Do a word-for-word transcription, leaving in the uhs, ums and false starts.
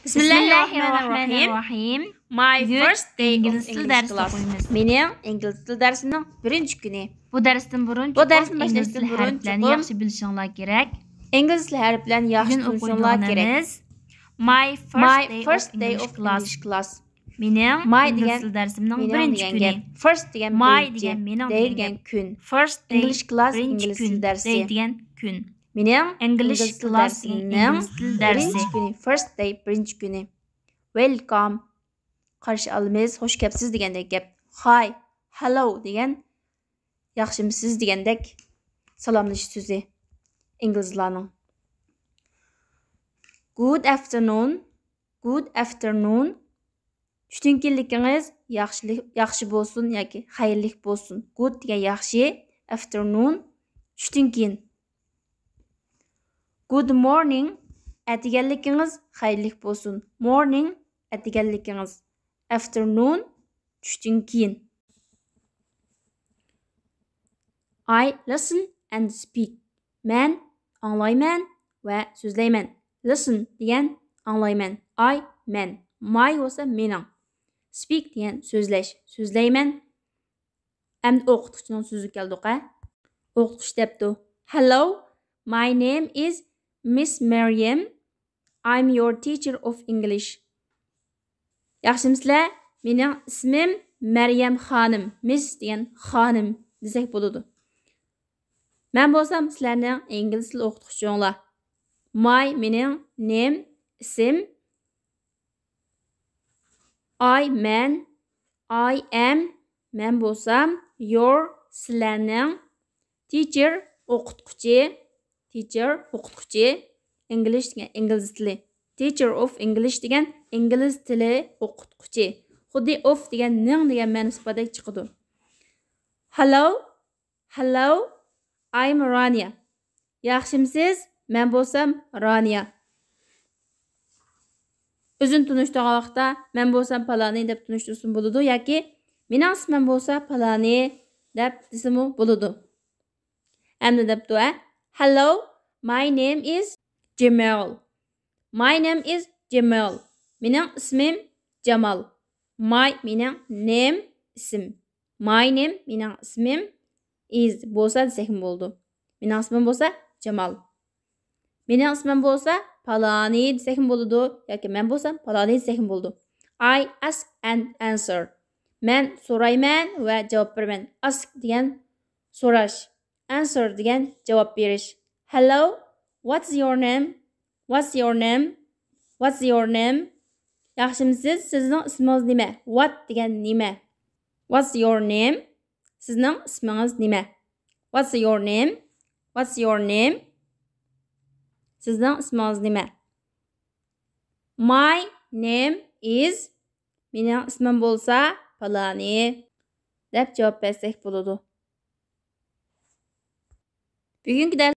بىسمىللاھىررەھمانىررەھىم. My بۈگۈن first day of ئىنگلىز تىل English دەرسى class. ئوقۇيمىز. مېنىڭ ئىنگلىز تىل دەرسىمنىڭ بىرىنچى كۈنى. بۇ دەرستىن بۇرۇن بۇ چوقۇم دەرستىن ئىنگلىز باشلاشتىن تىل بۇرۇن ھەرپلەرنى چوقۇم ياخشى بىلىشىڭلار كېرەك. ئىنگلىز تىل ھەرپلەرنى ياخشى بۈگۈن تونۇشۇڭلار كېرەك. ئوقۇيدىغىنىمىز My first My day first of day English of English class. class. مېنىڭ my ئىنگلىز دېگەن تىل دەرسىمنىڭ مېنىڭ بىرىنچى دېگەن كۈنى. گەپ. First دېگەن my بىرىنچى. دېگەن مېنىڭ Day دېگەن دېگەن گەپ. كۈن. First day English class بىرىنچى ئىنگلىز كۈن. تىل دەرسى. Day دېگەن كۈن. مېنىڭ English ئىنگلىز تىل class دەرسىمنىڭ ئىنگلىز تىل دەرسى. بىرىنچى كۈنى. First day بىرىنچى كۈنى. Welcome. قارشى ئالىمىز، خوش كەپسىز دېگەندەك گەپ. Hi، hello دېگەن ياخشىمسىز دېگەندەك سالاملىشىش سۆزى ئىنگلىزلارنىڭ. Good afternoon، good afternoon. چۈشتىن كېيىنلىكىڭىز ياخشىلىق، ياخشى بولسۇن ياكى خەيرلىك بولسۇن. Good دېگەن ياخشى، afternoon چۈشتىن كېيىن. Good morning، ئەتىگەنلىكىڭىز خەيرلىك بولسۇن. Morning، ئەتىگەنلىكىڭىز. Afternoon، چۈشتىن كېيىن. I listen and speak. مەن ئاڭلايمەن ۋە سۆزلەيمەن. Listen دېگەن ئاڭلايمەن. I، مەن. My بولسا مېنىڭ. Speak دېگەن سۆزلەش. سۆزلەيمەن. ئەمدى ئوقۇتقۇچىنىڭ سۆزىگە كەلدۇق، ھە؟ ئوقۇتقۇچى دەپتۇ: Hello, my name is Miss Maryam. I'm your teacher of English. ياخشىمۇسىلەر؟ مېنىڭ ئىسمىم مەريەم خانىم. Miss دېگەن خانىم دېسەك بولىدۇ. مەن بولسام سىلەرنىڭ ئىنگلىز تىل ئوقۇتقۇچىڭلار. My مېنىڭ، name ئىسىم. I مەن. I am مەن بولسام your سىلەرنىڭ. Teacher ئوقۇتقۇچى. Teacher ئوقۇتقۇچى. English دېگەن ئىنگلىز تىلى. Teacher of English دېگەن ئىنگلىز تىلى ئوقۇتقۇچى. خۇددى of دېگەن نىڭ دېگەن مەنىسى باردەك چىقىدۇ. Hello. Hello, I'm Rania. ياخشىمسىز؟ مەن بولسام رانىيا. ئۆزىنى تونۇشتۇرغان ۋاقىتتا مەن بولسام پالانى دەپ تونۇشتۇرسىمۇ بولىدۇ ياكى مېنىڭ ئىسمىم بولسا پالانى دەپ دېسىمۇ بولىدۇ. ئەمدى دەپتۇ، ھە؟ Hello, my name is Jamal. My name is Jamal. مېنىڭ ئىسمىم جامال. My مېنىڭ، name ئىسىم. My name مېنىڭ ئىسمىم، is بولسا دېسەكمۇ بولىدۇ. مېنىڭ ئىسمىم بولسا جامال. مېنىڭ ئىسمىم بولسا پالانى دېسەكمۇ بولىدۇ ياكى مەن بولسام پالانى دېسەكمۇ بولىدۇ. I ask and answer. مەن سورايمەن ۋە جاۋاب بېرىمەن. Ask دېگەن سوراش. Answer دېگەن جاۋاب بېرىش. Hello, what's your name? What's your name? What's your name? ياخشىمسىز؟ سىزنىڭ ئىسمىڭىز نېمە؟ What دېگەن نېمە؟ What's your name? سىزنىڭ ئىسمىڭىز نېمە؟ What's your name? What's your name? سىزنىڭ ئىسمىڭىز نېمە؟ My name is. مېنىڭ ئىسمىم بولسا پالانى دەپ جاۋاب بەرسەك بولىدۇ. بۈگۈنكى دەرس